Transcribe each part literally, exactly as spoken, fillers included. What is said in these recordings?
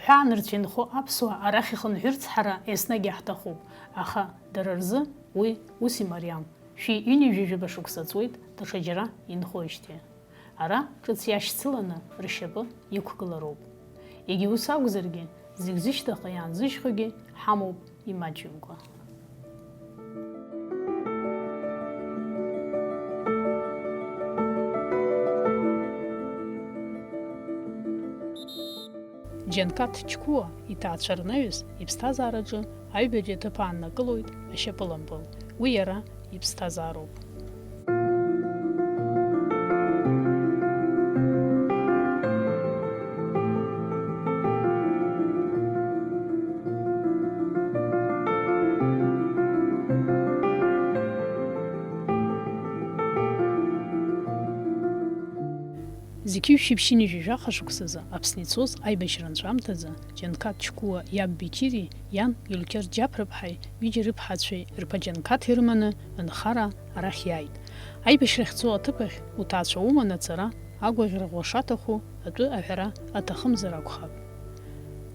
Ҳәаанырцә инхо аԥсуаа арахь ихынҳәырц ҳара еснагь иаҳҭахуп, аха дара рзы уи ус имариам, шәи ҩынҩажәи жәаба шықәса ҵуеит даҽаџьара инхоижьҭеи. Ара ҿыц иашьцыланы ршьапы иқәгылароуп. Егьа ус акәзаргьы, зегь зышьҭахьҟа иаанзыжьхьоугьы ҳамоуп имаҷымкәа. Џьанқаҭ Чқәуа иҭаацәа рнаҩс иԥсҭазаараҿы аҩбатәи аҭыԥ ааннакылоит ашьапылампыл, уи иара иԥсҭазаароуп. Зқьи жәшәи ԥшьынҩажәи жәаха шықәсазы Аԥсны ицоз аибашьра анҵәамҭазы, Џьанқаҭ Чқәуа иаб Беқьири, иан Гелиқьер Џьаԥрыԥҳаи ҩыџьа рыԥҳацәеи рԥа Џьанқаҭ ирыманы анхара арахь иааит. Аибашьра ахьцо аҭыԥ ахь уҭаацәа уманы ацара, агәаӷьра ӷәӷәа шаҭаху атәы аҳәара аҭахымзар акәхап.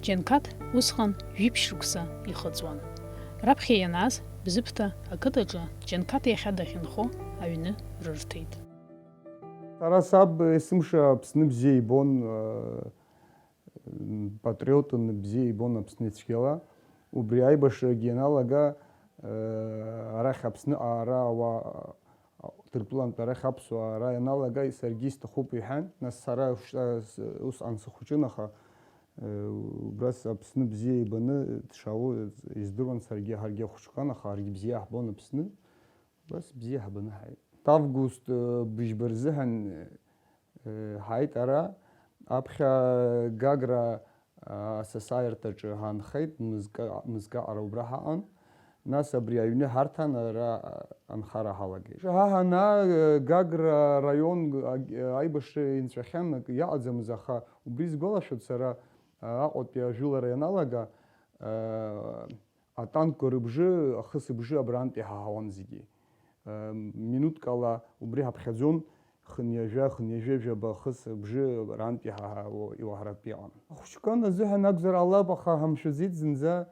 Џьанқаҭ усҟан жәиԥшь шықәса ихыҵуан. Раԥхьа ианааз, Бзыԥҭа ақыҭаҿы Џьанқаҭ иахьа дахьынхо аҩны рырҭеит. Сара саб есымша Аԥсны бзиа ибон, э, патриотын, бзиа ибон Аԥсны цәгьала. Убри аибашьрагьы ианалага, э, арахь Аԥсныҟа аара ауаа, Ҭырқәтәылантә арахь аԥсуаа аара ианалага, саргьы исҭахуп иҳәан, нас сара ус-, усҟан сыхәыҷын, аха, э, убра с-, Аԥсны бзиа ибаны дшаауа издыруан саргьы, ҳаргьы ахәыҷқәан, аха ҳаргьы бзиа иаҳбон Аԥсны. Убас бзиа ҳбаны ҳааит. Август, э, быжьба рзыҳәан, э, ҳааит ара, аԥхьа Гагра, а, асасааирҭаҿы ҳаанхеит, мызкы-, мызкы аҟара убра ҳаҟан. Нас абри аҩны ҳарҭан, ара, а, анхара ҳалагеит. Ҳа ҳанаа, э, Гагра араион, а, аибашьра инҵәахьан, акы иаҟаӡамыз, аха убри сгәалашәоит сара, а, Аҟәатәи ажәылара ианалага, а, атанкқәа рыбжьы, ахысыбжьы абрантә иҳаҳауан зегьы. Минуҭк ала убри ҳаԥхьаӡон, хынҩажәа, хынҩажәи жәаба ахысыбжьы арантә иҳаҳауа, иуаҳаратәы иҟан. Ахәыҷқәа азыҳәан акәзар ҟалап, аха ҳамшәаӡеит зынӡа,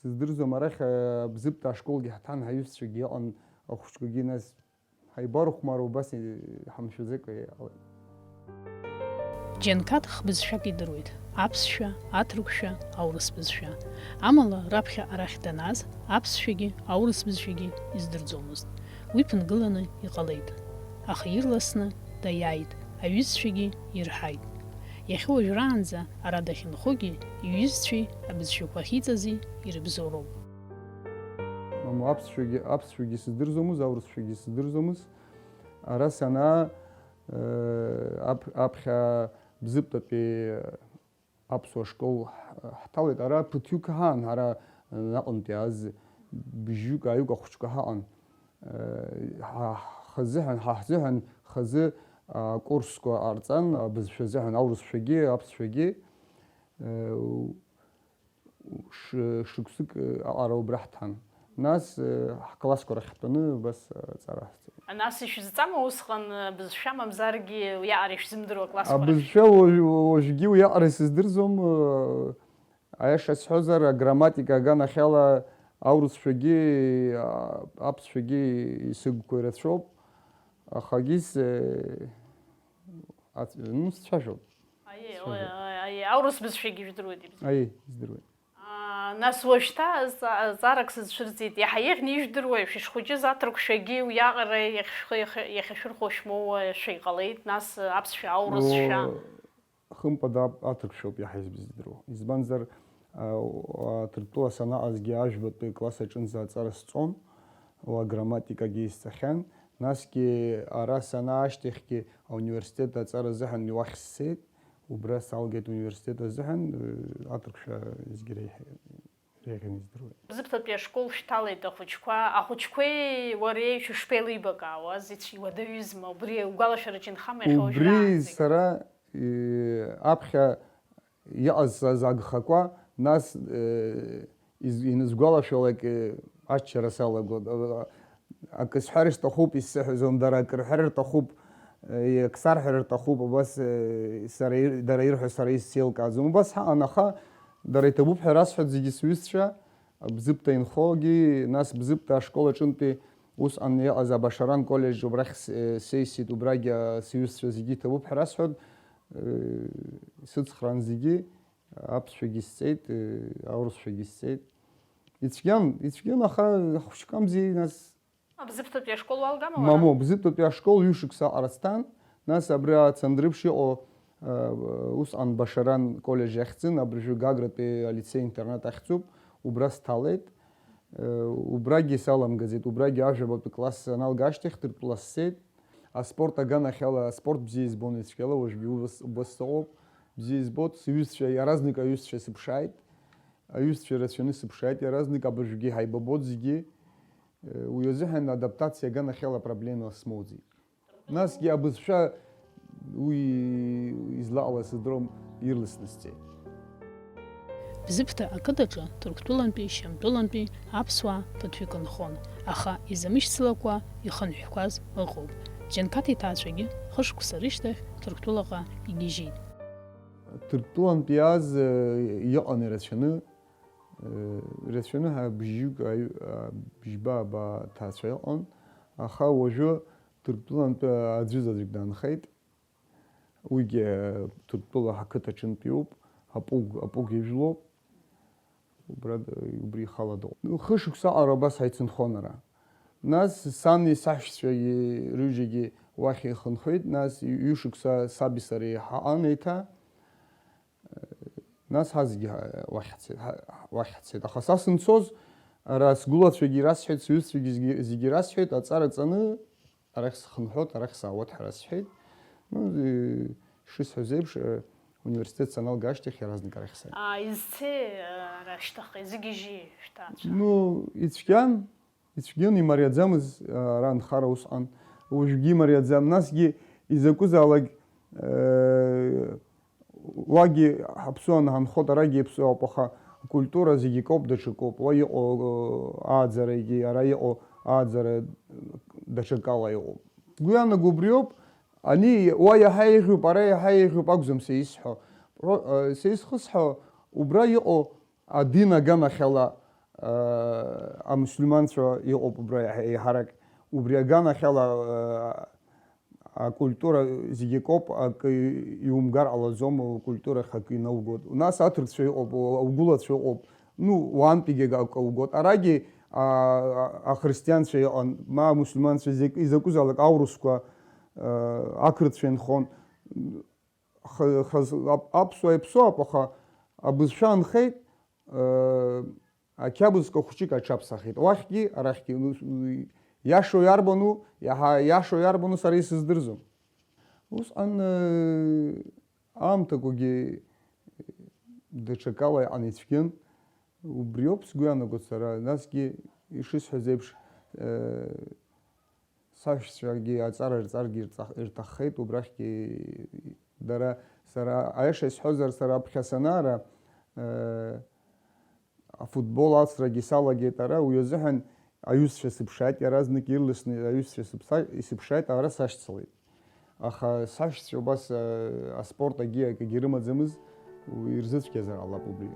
сыздырӡом, арахь Бзыԥҭа ашколгьы ҳҭан, ҳаҩызцәагьы ыҟан, ахәыҷқәагьы нас Ҳаибарыхәмаруа убас ҳамшәаӡакәа иҟалеит. Џьанқаҭ хбызшәак идыруеит, аԥсшәа, аҭырқәшәа, аурыс бызшәа. Амала, раԥхьа арахь данааз, аԥсшәагьы, аурыс бызшәагьы издырӡомызт. Уи ԥынгыланы иҟалеит. Аха ирласны даиааит, аҩызцәагьы ирҳаит. Иахьа уажәраанӡа ара дахьынхогьы иҩызцәеи абызшәақәа ахьиҵази ирыбзоуроуп. Мамоу, аԥсшәагьы, аԥсшәагьы сыздырӡомызт, аурысшәагьы сыздырӡомызт. Ара санаа, э, ап-, аԥхьа Бзыԥҭатәи аԥсуа школ ҳ-, ҳҭалеит. Ара ԥыҭҩык ҳаан, ҳара, э, аҟынтәи ааз бжьҩык, ааҩык ахәыҷқәа ҳаҟан. Э, ҳа ҳзыҳәан, ҳа ҳзыҳәан хазы акурсқәа ҟарҵан, абызшәа азыҳәан, аурысшәагьы, аԥсшәагьы. Э, ш-, шықәсык, э, аҟара убра ҳҭан. Нас, э, ҳклассқәа рахь ҳтәаны убас, э, аҵара ҳҵеит. Нас ишәызҵама усҟан, э, бызшәа мамзаргьы уиаҟара ишәзымдыруа аклассқәа рахь? Абызшәа уажә-, уажәгьы уиаҟара исыздырӡом, э, аиаша сҳәозар, аграмматика аганахьала аурысшәагьы, а-, аԥсшәагьы исыгқәа ирацәоуп, ахагьы с-, э, ац-, ну, сцәажәоит. Аиеи, Сцәажәоит. Ой, ой, аиеи, аурыс бызшәагьы ижәдыруеит, ибзиа. Аиеи, издыруеит. Аа, нас уажәшьҭа зҵа-, зҵаарак сызцәырҵит. Иаҳа еиӷьны ижәдыруеи, шәышхәыҷыз аҭырқәшәагьы уиаҟара иахьшәхы-, иахьа-, иахьашәырхәошәмоуа шәа иҟалеит, нас аԥсшәа, аурысшәа? О, хымԥада, аҭырқәшәоуп иаҳа избзиадыруа. Избанзар, а, а, Ҭырқәтәыла санаҟазгьы ажәбатәи акласс аҿынӡа аҵара сҵон, уа грамматикагьы исҵахьан. Насгьы ара санаа ашьҭахьгьы ауниверситет аҵара азыҳәан уахь сцеит, убра салгеит ауниверситет азыҳәан, э, аҭырқәшәа зегьы реиҳа-, реиӷьны издыруеит. Бзыԥҭатәи ашкол шәҭалеит ахәыҷқәа, ахәыҷқәеи уареи шәышԥеилибакаауаз, ицә-, иуадаҩызма, убри угәалашәараҿы инхама иахьа уажәраанӡагь? Убри сара, э, аԥхьа иҟазҵаз агхақәа, нас, э, из-, инызгәалашәалак, э, аччара салагоит. Э, акы сҳәар сҭахуп, исзыҳәаӡом, дара акы рҳәар рҭахуп. Акы сарҳәар рҭахуп, убас, сара ир-, дара ирҳәо сара исзеилкааӡом. Убас ҳаҟан, аха дара иҭабуп ҳәа расҳәоит зегьы сҩызцәа, Бзыԥҭа инхогьы, нас Бзыԥҭа ашкол аҿынтәи усҟан иҟаз Абашаран коллеџь убрахь с-, сеисит, убрагьы сҩызцәа зегьы иҭабуп ҳәа расҳәоит, сыцхраан зегьы, аԥсшәагьы сҵеит, аурысшәагьы сҵеит. Ицәгьан, ицәгьан, аха хәыҷқәа бзиа, нас Абзыԥҭатәи ашкол уалгама уара? Мамоу, Бзыԥҭатәи ашкол ҩышықәса аҟара сҭан, нас абри Ацандрыԥшь иҟоу, э, усҟан Башаран коллеџь ахьӡын, абыржәы Гагратәи алицеи-интернат ахьӡуп, убра сҭалеит. Э, убрагьы саламгаӡеит, убрагьы ажәабатәи класс аналга ашьҭахь Ҭырқәтәыла сцеит. Аспорт аганахьала аспорт бзиа избон ицәгьала, уажәгьы убас, убас сыҟоуп, бзиа избоит, сҩызцәа иаразнак аҩызцәа сыԥшааит, аҩызцәа рацәаны сыԥшааит, иаразнак абыржәгьы ҳаибабоит зегьы. Уи азыҳәан адаптациа аганахьала проблема смоуӡеит. Насгьы абызшәа уи излаҟалаз сыздырам, ирласны сцеит. Бзыԥҭа ақыҭаҿы Ҭырқәтәылантәи Шьамтәылантәи аԥсуаа ԥыҭҩык нхон, аха изамышьцылакәа ихынҳәқәаз ыҟоуп. Џьанқаҭ иҭаацәагьы хышықәса рышьҭахь Ҭырқәтәылаҟа игьежьит. Ҭырқәтәылантә иааз, э, иҟан ирацәаны, э, ирацәаны ҳа бжьҩык аҩ-, а, бжьба-, ба ҭаацәа иҟан, аха уажәы Ҭырқәтәылантә аӡәызаҵәык даанхеит. Уигьы, э, Ҭырқәтәыла ҳақыҭаҿынтәиуп, Апуг, Апуг ижәлоуп. Убра д-, убри ихала дыҟоуп. Хышықәса аҟара убас ҳаицынхон ара. Нас сани саҳәшьцәагьы рҩыџьагьы уахь ихынҳәит, нас ҩышықәса саби сареи ҳаҟан еиҭа. Нас ҳазегьы ҳа-, уахь ҳцеит, ҳа-, уахь ҳцеит. Аха са сынцоз, ара сгәылацәагьы ирасҳәеит, сҩызцәагьы зегьы, зегьы ирасҳәеит, аҵара ҵаны, арахь схынҳәуеит, арахь саауеит ҳәа расҳәеит. Ну, э, шысҳәаз еиԥш, э, университет саналга ашьҭахь иаразнак арахь сааит. А, изцеи, э, ара ашьҭахь, изыгьежьи шәҭаацәа? Ну, ицәгьан, ицәгьан, имариаӡамыз, э, ара анхара усҟан. Уажәгьы имариаӡам. Насгьы изакәызаалак, э, Уагьы ҳаԥсуа анҳанхоит, арагьы иаԥсуа ауп, аха акультура зегьы акоуп, даҽакоуп. Уа иҟоу, э, ааӡарагьы, ара иҟоу ааӡара даҽакала иҟоуп. Сгәы иаанаго убриоуп, ани уа иаҳа еиӷьуп, ара иаҳа еиӷьуп акәӡам са исҳәо. Про-, э, са исхысҳәо, убра иҟоу адин аганахьала, э, амусульманцәа иҟоуп убра иаҳа-, еиҳарак. Убри аганахьала, э, Акультура зегьы акоуп, акы иумгар ҟалаӡом, акультурахь акы инаугоит. Нас аҭырқәцәа ыҟоуп, угәылацәа ыҟоуп, ну, уаантәигьы акы угоит. Арагьы, а, а, ахристианцәа иҟан, ма амусульманцәа зек-, изакәызаалак аурысқәа, а, ақырҭцәа инхон. Х-, хаз-, ап-, аԥсуа иаԥсоуп, аха абызшәа анхеит, а, Ақьабзқәа хәыҷык аҽаԥсахит. Уахьгьы, арахьгьы, ну, иашоу иарбану, иаҳа иашоу иарбану, сара исыздырӡом. Усҟан, э, аамҭақәагьы даҽакала иҟан, ицәгьан. Убриоуп сгәы иаанагоит сара. Насгьы, ишысҳәаз еиԥш, э, Сашьцәагьы аҵара рҵаргьы рҵах-, рҭаххеит, убрахьгьы дара, сара, аиаша исҳәозар, сара аԥхьа санаара, э, афутбол алсрагьы салагеит ара, уи азыҳәан аҩызцәа сыԥшааит, иаразнак ирласны аҩызцәа сыԥса-, исыԥшааит, ара сашьцылеит. Аха сашьцәа убас, э, аспорт агьи акгьы рымаӡамыз, уи ирзыцәгьазар ҟалап убри.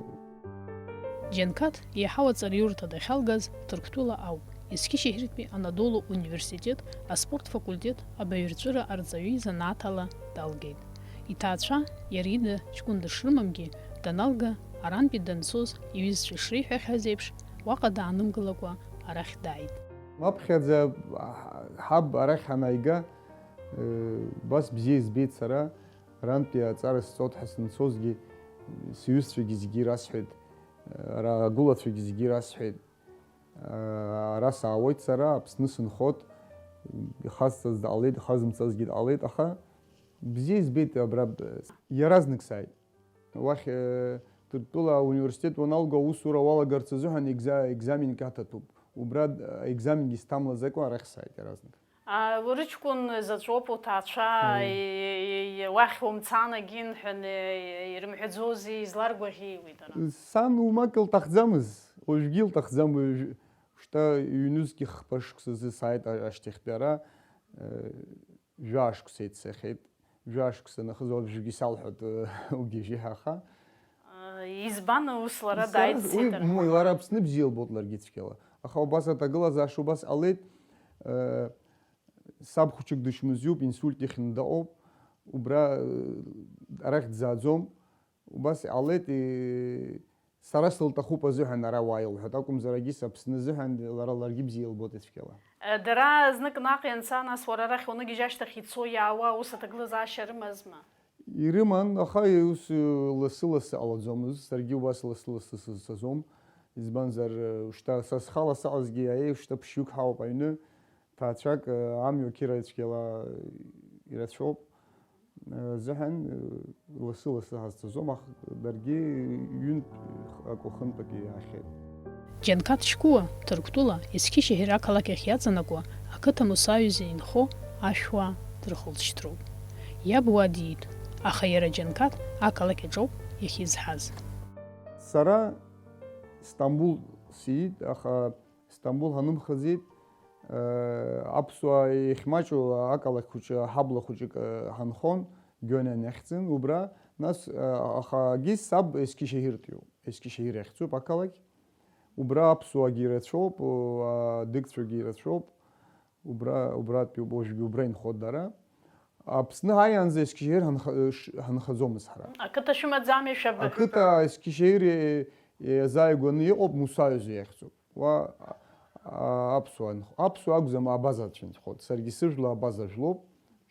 Џьанқаҭ еиҳау аҵараиурҭа дахьалгаз Ҭырқәтәыла ауп. Есқьышьыжьыртәи Анадолу университет аспорт факультет абаҩрҵәыра арҵаҩы изанааҭ ала далгеит. Иҭаацәа иара ида ҷкәын дышрымамгьы, даналга, арантәи данцоз иҩызцәа ишреиҳәахьаз еиԥш, уаҟа даанымгылакәа арахь дааит. Аԥхьаӡа ҳаб арахь ҳанааига, э, убас бзиа избеит сара, арантәи аҵара сҵоит ҳәа санцозгьы, сҩызцәагьы зегьы расҳәеит, ара агәылацәагьы зегьы расҳәеит. Ара саауеит сара, Аԥсны сынхоит, ихазҵаз дҟалеит, ихазымҵазгьы дҟалеит, аха бзиа избеит абра, иаразнак сааит. Уахь, э, Ҭырқәтәыла ауниверситет уаналга, аусура уалагарц азыҳәан екза-, екзаменк аҭатәуп. Убра, э, аекзаменгьы сҭамлаӡакәа арахь сааит иаразнак. А, рыҷкәын заҵәоуп уҭаацәа, Аиеи. и-, и-, и-, уахь умцан агьин ҳәа ирымҳәаӡозеи, изларгәаӷьи уи дара? Сан умак илҭахӡамыз, уажәгьы илҭахӡам, уажә-, шьҭа ҩнызқь хԥа шықәсазы сааит а-, ашьҭахьтәи ара, э, Жәашықәса ицахьеит, жәашықәса нахыс уажәгьы салҳәоит, угьежьы ҳаха. Избан ус лара дааиццеит? Уи лара Аԥсны бзиа лбоит ларгьы цәгьала. Аха убас аҭагылазаашьа убас ҟалеит, саб хәыҷык дычмазаҩуп, инсульт ихьны дыҟоуп, убра арахь дзааӡом, убас иҟалеит, сара сылҭахуп азыҳәан ара уааи лҳәоит акәымзар, егьыс Аԥсны азыҳәан лара ларгьы бзиа илбоит ицәгьала. Дара знык наҟ ианца, нас уара арахь уаныгьежь ашьҭахь ицо-иаауа ус аҭагылазаашьа рымазма? Ирыман, аха ус лассы-лассы ҟалаӡомызт, саргьы убас лассы-лассы сызцаӡом, избанзар, шьҭа са схала саҟазгьы аиеи шьҭа ԥшьҩык ҳауп аҩны, ҭаацәак, амҩа қьыра цәгьала ирацәоуп азыҳәан, лассы-лассы ҳазцаӡом, аха даргьы ҩынтә акәахынтәык иаахьеит. Џьанқаҭ Шькуа Ҭырқәтәыла Есқьышьеиҳер ақалақь ахь иаҵанакуа ақыҭа Мусаҩ изы инхо ашәуа дрыхылҵшьҭроуп. Иаб уа диит, аха иара Џьанқаҭ ақалақь аҿоуп иахьизҳаз. Сара Стамбул сиит, аха Стамбул ҳанымхыҵит, аԥсуаа иахьмаҷу ақалақь хәыҷы, аҳабла хәыҷык ҳанхон, Гиониан иахьӡын, убра, нас, аха егьыс саб Есқьышьеиҳиртәиуп, Есқьышьеиҳир иахьӡуп ақалақь, убра аԥсуаагьы ирацәоуп, адыгцәагьы ирацәоуп, убра, убратәиуп, уажәгьы убра инхот дара. Аԥсны ҳааиаанӡа Есқьышьеиҳир ҳанха-, ш-, ҳанхаӡомызт ҳара. Ақыҭа шәымаӡами шәаб? Ақыҭа Есқьышьеиҳир иазааигәаны иҟоуп, Мусаҩ изы иахьӡуп. Уа, а, аԥсуаа нх-, аԥсуаа акәӡам, абазацәа нхот. Саргьы сыжәла абаза жәлоуп,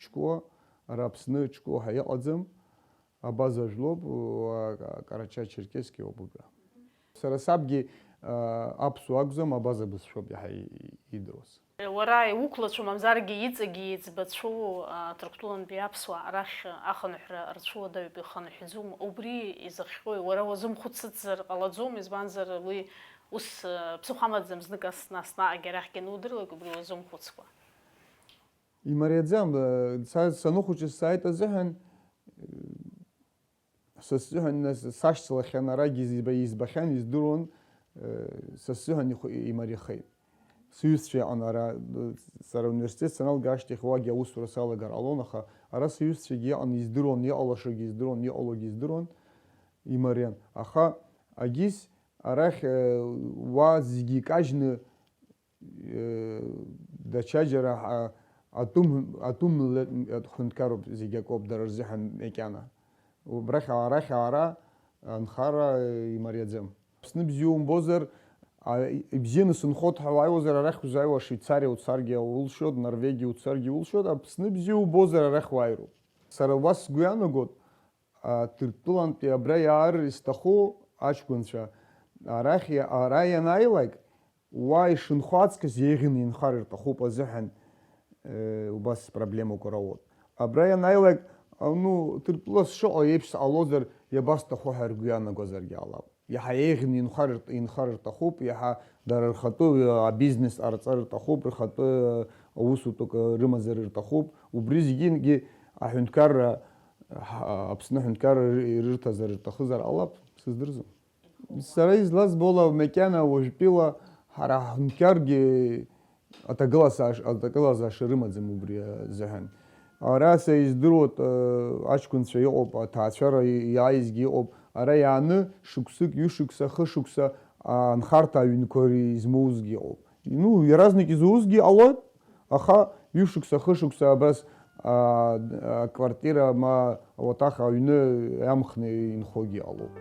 Ҷкәыа, ара Аԥсны Ҷкәыа ҳәа иҟаӡам, абаза жәлоуп, уа, Ка-, Карачаево-Черкесск иоуп убра. Сара сабгьы, а, аԥсуа акәӡам, абаза бызшәоуп иаҳа и-, и-, идыруаз. Уара иуқәлацәоу, мамзаргьы иҵегьы еиҵбацәоу, а, Ҭырқәтәылантәи аԥсуаа арахь ахынҳәра рцәуадаҩуп, ихынҳәӡом. Убри изыхҟьои? Уара уазымхәыццызар ҟалаӡом, избанзар уи ус, а, ԥсыхәа амаӡам, знык ас, нас наҟгьы арахьгьы анудырлак, убри уазымхәыцкәа. Имариаӡам, э, са саныхәыҷыз сааит азыҳәан, э, са сзыҳәан, нас, сашьцылахьан, арагьы изба-, избахьан, издыруан, э, са сзыҳәан ихә-, имариахеит. Сҩызцәа иҟан ара, э, сара ауниверситет саналга ашьҭахь уагьы аусура салагар ҟалон, аха ара сҩызцәагьы иҟан, издыруан, иҟалашагьы издыруан, иҟалогьы издыруан, имариан. Аха агьыс арахь, э, уа зегьы икажьны, Даҽаџьара ҳа-, атәым, атәым милаҭ ҳәынҭқаруп, зегь акоуп, дара рзыҳәан макьана. Убрахь, арахь аара анхара имариаӡам. Аԥсны бзиа умбозар, а, ибзианы сынхот ҳәа уааиуазар, арахь узааиуа Швеицариа уцаргьы улшоит, Норвегиа уцаргьы улшоит, Аԥсны бзиа убозар, арахь уааироуп. Сара убас сгәы иаанагот, Ҭырқәтәылантәи абра иаар изҭаху аҷкәынцәа, арахь, ара ианааилак, уа ишынхо аҵкыс еиӷьны инхар рҭахуп азыҳәан, э, убас проблемақәа роуеит. Абра ианааилак, ну, Ҭырқәтәыла сшыҟоу еиԥш сҟалозар, иабасҭаху ҳәа ргәы иаанагозаргьы ҟалап. Иаҳа еиӷьны инхар, инхар рҭахуп, иаҳа дара рхатәы, э, абизнес ҟарҵар рҭахуп, рхатәы, э, аусутәык, э, рымазар рҭахуп. Убри зегьынгьы аҳәынҭқарра, ҳа-, Аԥсны аҳәынҭқарра иры-, ирырҭазар рҭахызар ҟалап, сыздырӡом. Сара излазбо ала, макьана уажәтәила ҳара ҳҳәынҭқаргьы аҭагылазааш-, аҭагылазаашьа рымаӡам убри азыҳәан. Ара са издыруа, э, аҷкәынцәа иҟоуп, аҭаацәара иааизгьы иҟоуп. Ара иааны шықәсык, ҩышықәса, хышықәса, а, анхарҭа аҩнқәа измоузгьы иҟоуп. Ну, иаразнак изузгьы ҟалоит, аха ҩышықәса, хышықәса абас, а, аквартира ма ауаҭах аҩны иамхны инхогьы ҟалоуп.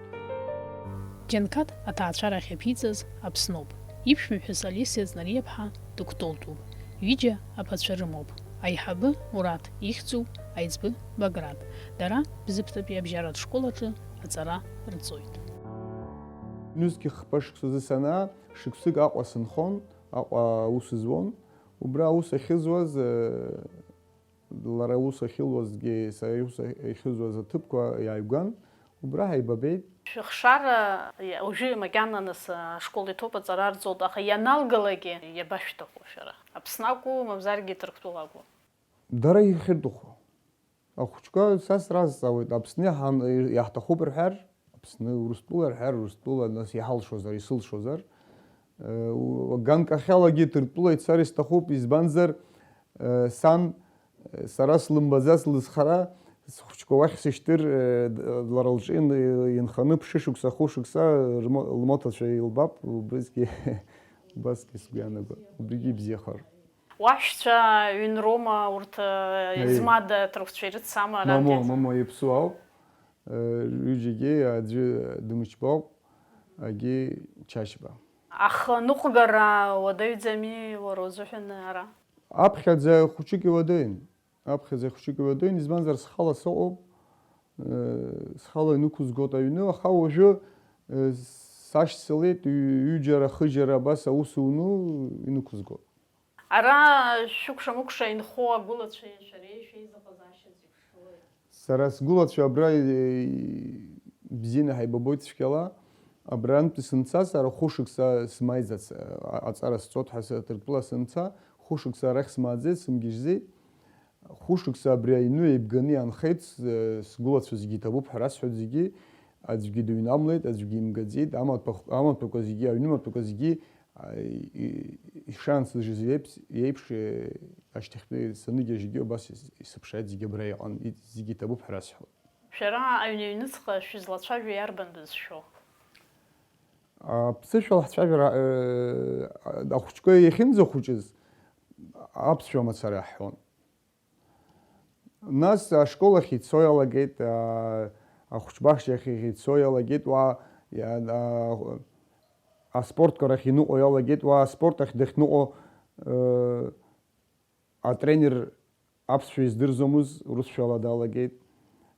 Џьанқаҭ аҭаацәарахь иаԥиҵаз Аԥсноуп. Иԥшәмаԥҳәыс Алиса Езнариаԥҳа Дықәтәылтәуп. Ҩыџьа аԥацәа рымоуп. Аиҳабы Мураҭ ихьӡуп, аиҵбы Баграт. Дара Бзыԥҭатәи абжьаратә школ аҿы аҵара рҵоит. Ҩнызқь хԥа шықәсазы санаа, шықәсык Аҟәа сынхон, Аҟәа аус зуан. Убра аус ахьызуаз, э, лара аус ахьылуазгьы, са иус ахьызуаз аҭыԥқәа иааигәан, убра ҳаибабеит. Шәыхшара уажәы макьана нас ашкол иҭоуп, аҵара арҵоит, аха ианалгалакгьы иабашәҭаху шәара? Аԥсны акәу, мамзаргьы Ҭырқәтәыла акәу? Дара иахьырҭаху. Ахәыҷқәа са сразҵаауеит, Аԥсны иаҳан-, иаҳҭахуп рҳәар, Аԥсны, Урыстәыла рҳәар, Урыстәыла, нас иҳалшозар, исылшозар. Э, у-, ганкахьалагьы Ҭырқәтәыла ицар исҭахуп, избанзар, э, сан Сара слымбаӡац лызхара, схәыҷқәа уахь сышьҭыр, лара лҿы инханы ԥшьышықәса, хәышықәса рмо-, лмоҭацәа илбап, убригьы убасгьы сгәы иаанагоит, убригьы ибзиахар. Уаҳәшьцәа ҩынроума урҭ, Аи. Змада ҭырқәцәа ирыццама, Мамо, арантәи? Мамо, иаԥсуа ауп. Ҩыџьагьы аӡәы Дымчба ауп, агьи Чачба. Ахы ныҟәгара уадаҩӡами уара узыҳәан ара? Аԥхьаӡа хәыҷык иуадаҩын. Аԥхьаӡа хәыҷык иуадаҩын, избанзар схала сыҟоуп, схала инықәызгоит аҩны, аха уажәы сашьцылеит, ҩ-, ҩыџьара, хыџьара абас аус уну инықәызгоит. Ара шәыкәша-мыкәша инхо агәылацәеи шәареи шәеизыҟазаашьа зеиԥшроуи? Сара сгәылацәа абра, е, бзианы ҳаибабоит цәгьала. Абрантәи сымцаз, ара хәышықәса сымааиӡац, а-, аҵара сҵот ҳәа са Ҭырқәтәыла санца, хәышықәса арахь сымааӡеит, сымгьежьӡеит. Хәышықәса абри аҩны еибганы иаанхеит, с-, сгәылацәа зегьы иҭабуп ҳәа расҳәоит зегьы, аӡәгьы дыҩнамлеит, аӡәгьы имгаӡеит, амаҭәахә-, амаҭәақәа зегьы, аҩнымаҭәақәа зегьы, а, и-, и-, ишаансыжьыз еиԥш, еиԥш, э, ашьҭахьтәи саныгьежьгьы убас ис-, исыԥшааит, зегьы абра иҟан, и-, зегьы иҭабуп ҳәа расҳәоит. Шәара аҩны аҩныҵҟа шәызлацәажәо иарбан бызшәоу? Аԥсышәала ҳцәажәара, э, ахәыҷқәа иахьынӡахәыҷыз, аԥсшәа мацара иаҳҳәон. Нас ашкол ахь ицо иалагеит, а, ахәыҷбаҳча ахь ицо иалагеит, уа, иа-, а, аспортқәа рахь иныҟәо иалагеит, уа аспорт ахь дахьныҟәо, э, атренер аԥсшәа издырӡомызт, урысшәала далагеит.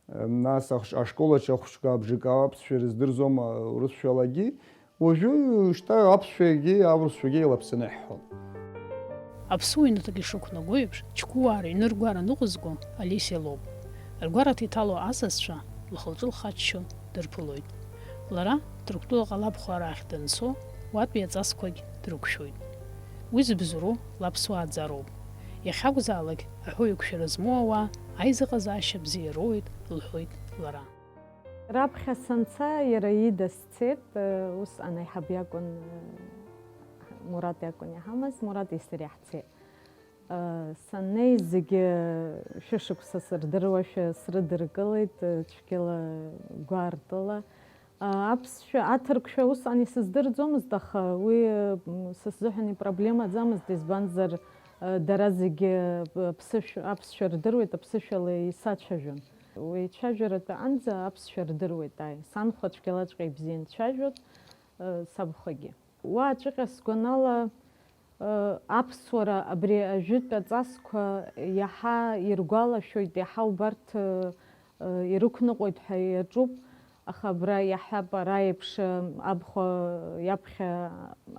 Э, нас ахш-, ашкол аҿы ахәыҷқәа абжака аԥсшәа ирыздырӡом, а, урысшәалагьы. Уажәы шьҭа аԥсшәагьы аурысшәагьы еилаԥсаны иаҳҳәон. Аԥсуа ҩнаҭак ишықәнаго еиԥш, ҷкәынаа рыҩны ргәара ныҟәызго Алисе лоуп. Ргәараҭа иҭало асасцәа лхы-лҿы лхаччо дырԥылоит. Лара Ҭырқәтәылаҟа лабхәарахь данцо, уатәи аҵасқәагь дрықәшәоит. Уи зыбзоуроу лаԥсуаа ӡароуп. Иахьакәзаалак аҳәоу еиқәшәара змоу ауаа аизыҟазаашьа бзиа роуеит, лҳәоит лара. Раԥхьа санца, иара ида сцеит, усҟан аиҳаб иакәын, Мурат иакәын иҳамаз, Мурати сареи ҳцеит. Саннеи зегьы шәышықәса сырдыруашәа срыдыркылеит, цәгьала гәаартыла. Аԥсшәа, аҭырқәшәа усҟан исыздырӡомызт, аха уи, м, са сзыҳәан ипроблемаӡамызт, избанзар, э, дара зегьы, э, ԥсышә-, аԥсшәа рдыруеит, аԥсышәала исацәажәон. Уи ицәажәаратәы анӡа аԥсшәа рдыруеит, ааи. Санхәа цәгьалаҵәҟьа ибзиан дцәажәоит, э, сабхәагьы. Уа аҿыҟьа сгәанала, Аԥсуара абри ажәытә аҵасқәа иаҳа иргәалашәоит, иаҳа убарҭ ирықәныҟәоит ҳәа иаҿуп, аха абра иаҳҳәап, ара еиԥш абхәа иаԥхьа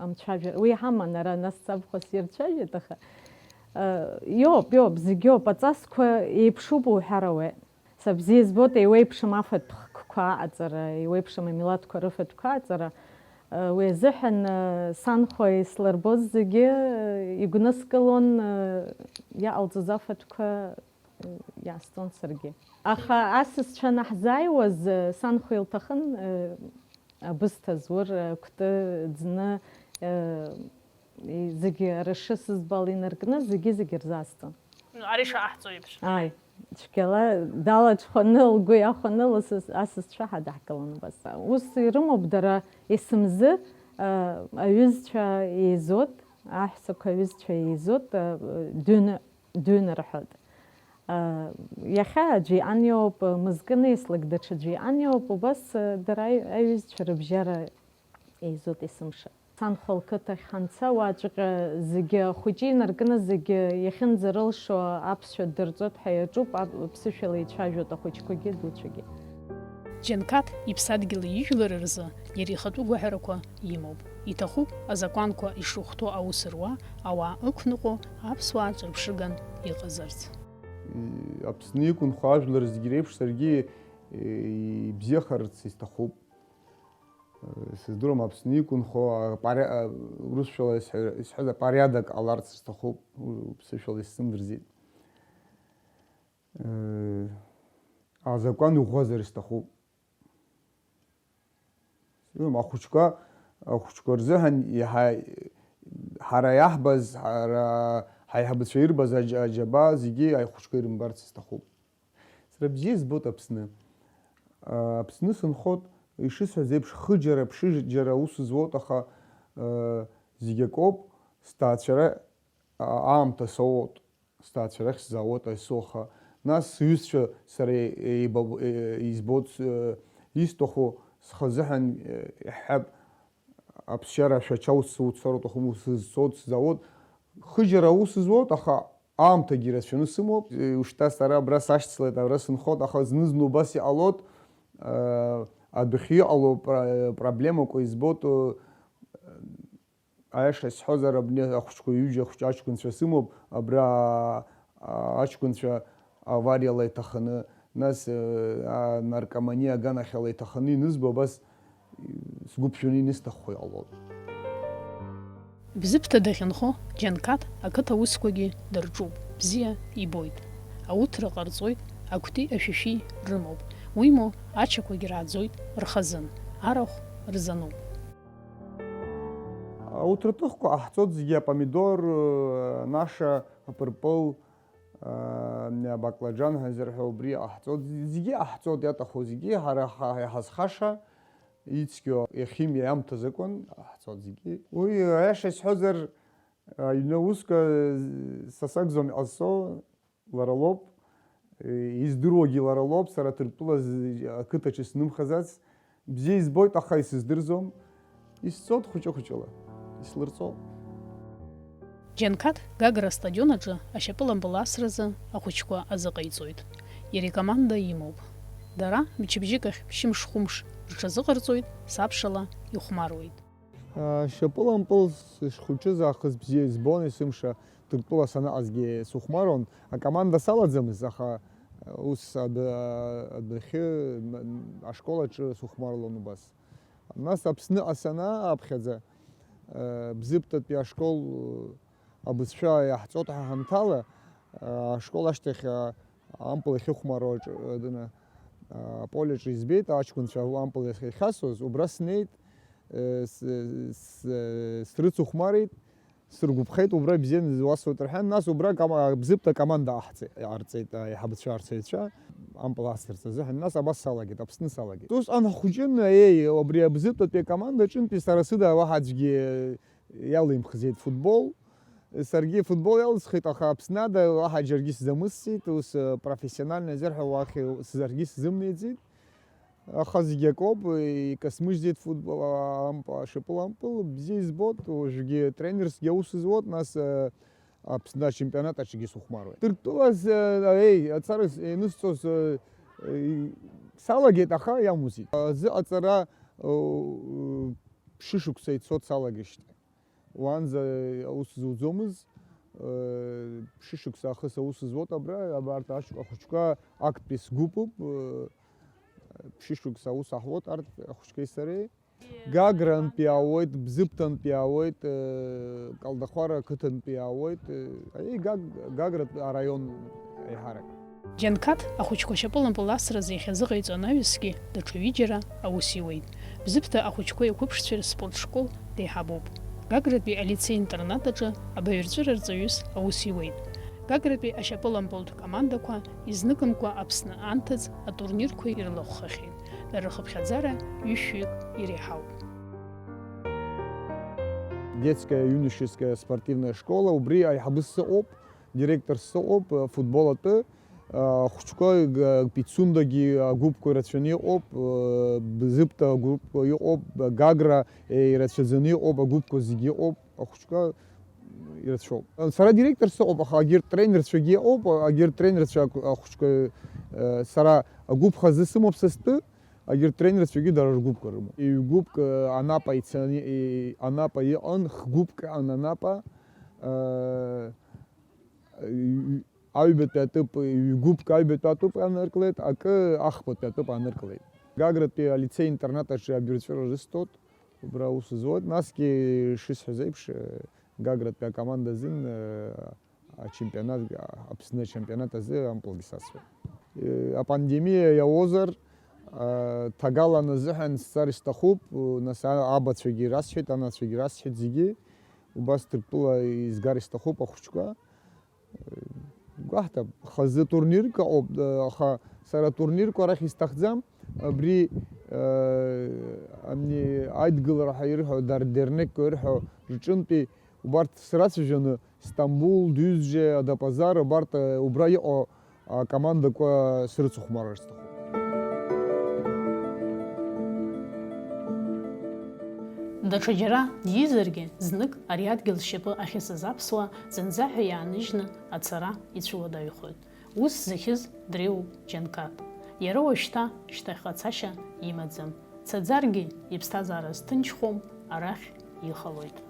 амцәажәара, уи иҳаман ара, нас абхәа сирцәажәеит, аха иоуп, иоуп, зегьоуп, аҵасқәа еиԥшуп уҳәар ауеит. Са бзиа избоит еиуеиԥшым афатә хкқәа аҵара, еиуеиԥшым амилаҭқәа рыфатәқәа аҵара. Уи азыҳәан, санхәа ислырбоз зегьы игәныскылон, иҟалҵоз афатәқәа иаасҵон саргьы. Аха асасцәа анаҳзааиуаз, санхәа илҭахын, абысҭа зур, акәты ӡны, зегьы арашьа сызбал инаркны, зегьы-зегьы рзаасҵон. Ари шаҟаҳҵо еиԥш. Ааи, цәгьала далаҽхәаны, лгәы иахәаны, ласыс-, асасцәа ҳадаҳкылон убас. Ус ирымоуп дара, есымзы, аҩызцәа еизот, аҳәсақәа аҩызцәа еизот, дыҩны, дыҩны рҳәот. Иахьа аӡәы иан иоуп, мызкы неислак даҽаӡәы иан иоуп, убас, дара аҩ-, аҩызцәа рыбжьара еизот есымша. Санхәа лқыҭахь ҳанца, уаҵәҟьа зегьы ахәыҷы инаркны, зегьы иахьынӡарылшо аԥсшәа ддырҵоит ҳәа иаҿуп, ап-, ԥсышәала ицәажәоит ахәыҷқәагьы, дуцәагьы. Џьанқаҭ иԥсадгьыли ижәлари рзы иара ихатәы гәаҳәарақәа имоуп. Иҭахуп азакәанқәа ишрыхәҭоу аус руа, ауаа ықәныҟәо аԥсуаа ҿырԥшыган иҟазарц. Аԥсны иқәынхо ажәлар зегь реиԥш саргьы ибзиахарц исҭахуп. Сыздыруам, Аԥсны иқәынхо апари-, а, урысшәала исҳәа-, исҳәаз апорядок ҟаларц сҭахуп, у-, уԥсышәала исзымдырӡеит. Э, азакәан иӷәӷәазар сҭахуп. Сыздыруам, ахәыҷқәа, ахәыҷқәа рзыҳәан иаҳа, ҳара иаҳбаз, ҳара Ҳаиҳабацәа ирбаз аџ-, аџьабаа зегьы аихәыҷқәа ирымбарц сҭахуп. Сара бзиа избоит Аԥсны. Аԥсны сынхоит, ишысҳәаз еиԥш, хыџьара, ԥшыџьара аус зуоуп, аха, э, зегь акоуп, сҭаацәара, а-, аамҭа соуоуп, сҭаацәарахь сзаауеит аисо, аха нас сҩызцәа сара еибаб-, е-, избоит, э, исҭаху схазыҳәан, э, иаҳҳәап, аԥсшьара ашәача ус уцар уҭахым, ус зцо сзаауеит. Хыџьара аус зуоуп, аха аамҭагьы рацәаны сымоуп. Ушьҭа сара абра сашьцылеит, абра сынхоит, аха зны-зны убас иҟалоит. Э, адәахьы иҟало пра-, проблемақәа избоит, э, аиаша исҳәозар, абни ахәыҷқәа ҩыџьа хәыҷ аҷкәынцәа сымоуп, абра, а, аҷкәынцәа авариала иҭаханы, нас, э, анаркоманиа аганахьала иҭаханы инызбо, абас, э, сгәы ԥжәаны инысҭаххо иҟалоит. Бзыԥҭа дахьынхо Џьанқаҭ ақыҭа аусқәагьы дырҿуп, бзиа ибоит. Ауҭра ҟарҵоит, акәти ашәишәи рымоуп, уимоу, ачақәагь рааӡоит рхазын, арахә рзануп. Ауҭраҭыхқәа ҟаҳҵоит зегьы, апомидор, анаша, апырпыл, а, абаклаџан ҳәа изырҳәо убри ҟаҳҵоит, зегьы ҟаҳҵоит, иаҭаху зегьы, ҳара ҳа-, иҳазхаша, ицқьоу ихимиа иамҭаз акәын, ҟаҳҵоит зегьы. Уи, аиаша исҳәозар, аҩны аусқәа са сакәӡам иҟазҵо, лара лоуп, издыруагьы лара лоуп, сара Ҭырқәтәыла з-, ақыҭаҿы снымхаӡац, бзиа избоит, аха исыздырӡом, исцоит хәыҷы-хәыҷыла, ислырҵоит. Џьанқаҭ Гагра астадион аҿы ашьапылампыл асразы ахәыҷқәа азыҟаиҵоит. Иара икоманда имоуп. Дара мчыбжьык ахь ԥшьымш-хәымш рҽазыҟарҵоит, сабшала ихәмаруеит. Ашьапылампыл сышхәыҷыз аахыс бзиа избон, есымша Ҭырқәтәыла саныҟазгьы сыхәмаруан. Акоманда салаӡамызт, аха ус адәы-, адәахьы, м-, ашкол аҿы сыхәмарлон убас. Нас Аԥсныҟа санаа аԥхьаӡа, э, Бзыԥҭатәи ашкол, э, абызшәа иаҳҵоит ҳәа ҳанҭала, э, ашкол ашьҭахь, э, ампыл ахьыхәмаруа аҿы, э, дына, э, аполе аҿы избеит, аҷкәынцәа ампыл иахьасуаз, убра снеит, э, с-, с-, срыцыхәмарит, сыргәаԥхеит, убра ибзианы уасуеит рҳәан, нас убра кама-, Бзыԥҭа команда аҳҵе-, ҟарҵеит, аиҳабацәа арҵаҩцәа, ампыл асырц азыҳәан, нас абас салагеит, Аԥсны салагеит. Усҟан ҳхәыҷын, еи, убри Бзыԥҭатәи акоманда аҿынтәи сара сыда уаҳа аӡәгьы иалимхӡеит футбол. Саргьы футбол иалысхит, аха Аԥсны ада уаҳа џьаргьы сзамысит, ус, э, профессионально изырҳәо уахь саргьы сзымнеиӡеит. Аха зегь акоуп, икасмыжьӡеит футбол, амп-, ашьапылампыл, бзиа избоит, уажәгьы тренерсгьы аус зуоит, нас, э, Аԥсны ачемпионат аҿгьы сыхәмаруеит. Ҭырқәтәылаз, э, еи, ацара с-, ианысҵоз, э, э, салагеит, аха иамуӡеит. Азыҟаҵара, э, ԥшьышықәса ицоит салагеижьҭеи. Уаанӡа аус зуӡомызт, э, ԥшьышықәса аахыс аус зуоит абра, абарҭ ач-, ахәыҷқәа актәи сгәыԥуп, э, ԥшьышықәса аус аҳуеит арҭ ахәыҷқәеи сареи. Гагрантәи аауеит, Бзыԥҭантәи аауеит, э, Калдахәара ақыҭантәи аауеит, э, ари Гаг-, Гагратә араион аиҳарак. Џьанқаҭ ахәыҷқәа шьапылампыл асразы иахьазыҟаиҵо анаҩсгьы даҽа ҩыџьара аус иуеит. Бзыԥҭа ахәыҷқәеи ақәыԥшцәеи рспорт школ деиҳабуп. Гагратәи алицеи-интернат аҿы абаҩрҵәыра рҵаҩыс аус иуеит. Гагратәи ашьапылампылтә командақәа изныкымкәа Аԥсны анҭыҵ атурнирқәа ирылахәхахьеит. Дара рхыԥхьаӡара ҩышәҩык иреиҳауп. Детская юношеская спортивная школа, убри аиҳабыс сыҟоуп, директор сыҟоуп, э, футбол атәы, э, ахәыҷқәа, г-, Пицундагьы агәыԥқәа ирацәаны иҟоуп, э, Бзыԥҭа агәыԥқәа иҟоуп, Гагра, э, ирацәаӡаны иҟоуп, агәыԥқәа зегьы ыҟоуп, ахәыҷқәа ирацәоуп. Сара директор сыҟоуп, аха агьырҭ тренерцәагьы ыҟоуп, агьырҭ тренерцәа ахәыҷқәа, э, сара агәыԥ хазы сымоуп са стәы, агьырҭ тренерцәагьы дара ргәыԥқәа рымоуп. Ҩ-гәыԥк, э, Анапа ицаны, э, Анапа иҟан, х-гәыԥк ыҟан Анапа, э, ҩ-, аҩбатәи атәы, ҩ-гәыԥк аҩбатәи атәы ааныркылеит, акы ахԥатәи атәы ааныркылеит. Гагратәи алицеи-интернат аҿы абаҩрҵәыра рысҭоит, убра аус зуеит. Насгьы, шысҳәаз еиԥш, э, Гагратәи акоманда азын, э, ачемпионат, Аԥсны ачемпионат азы ампылгьы сасуеит. Э, апандемиа иауазар, э, ҭагалан азыҳәан сцар исҭахуп, э, нас а-, абацәагьы расҳәеит, анацәагьы расҳәеит зегьы, убас Ҭырқәтәыла изгар исҭахуп ахәыҷқәа. Гәаҳҭап, хазы турнирк ыҟоуп, аха сара атурнирқәа арахь исҭахӡам. Абри, э, ани аидгылара ҳәа ирҳәо, Дардернек ирҳәо рҿынтәи убарҭ срацәажәаны, Стамбул, Дюзже, Адапазар, убарҭ, э, убра иҟоу акомандақәа срыцыхәмарыр сҭахуп. Даҽаџьара диизаргьы, знык ари адгьыл зшьапы ахьысыз аԥсуаа зынӡаҳәа иааныжьны ацара ицәуадаҩхоит. Ус зыхьыз дреиуоуп Џьанқаҭ. Иара уажәшьҭа шьҭахьҟа цашьа имаӡам. Дцаӡаргьы иԥсҭазаара зҭынчхом, арахь ихалоит.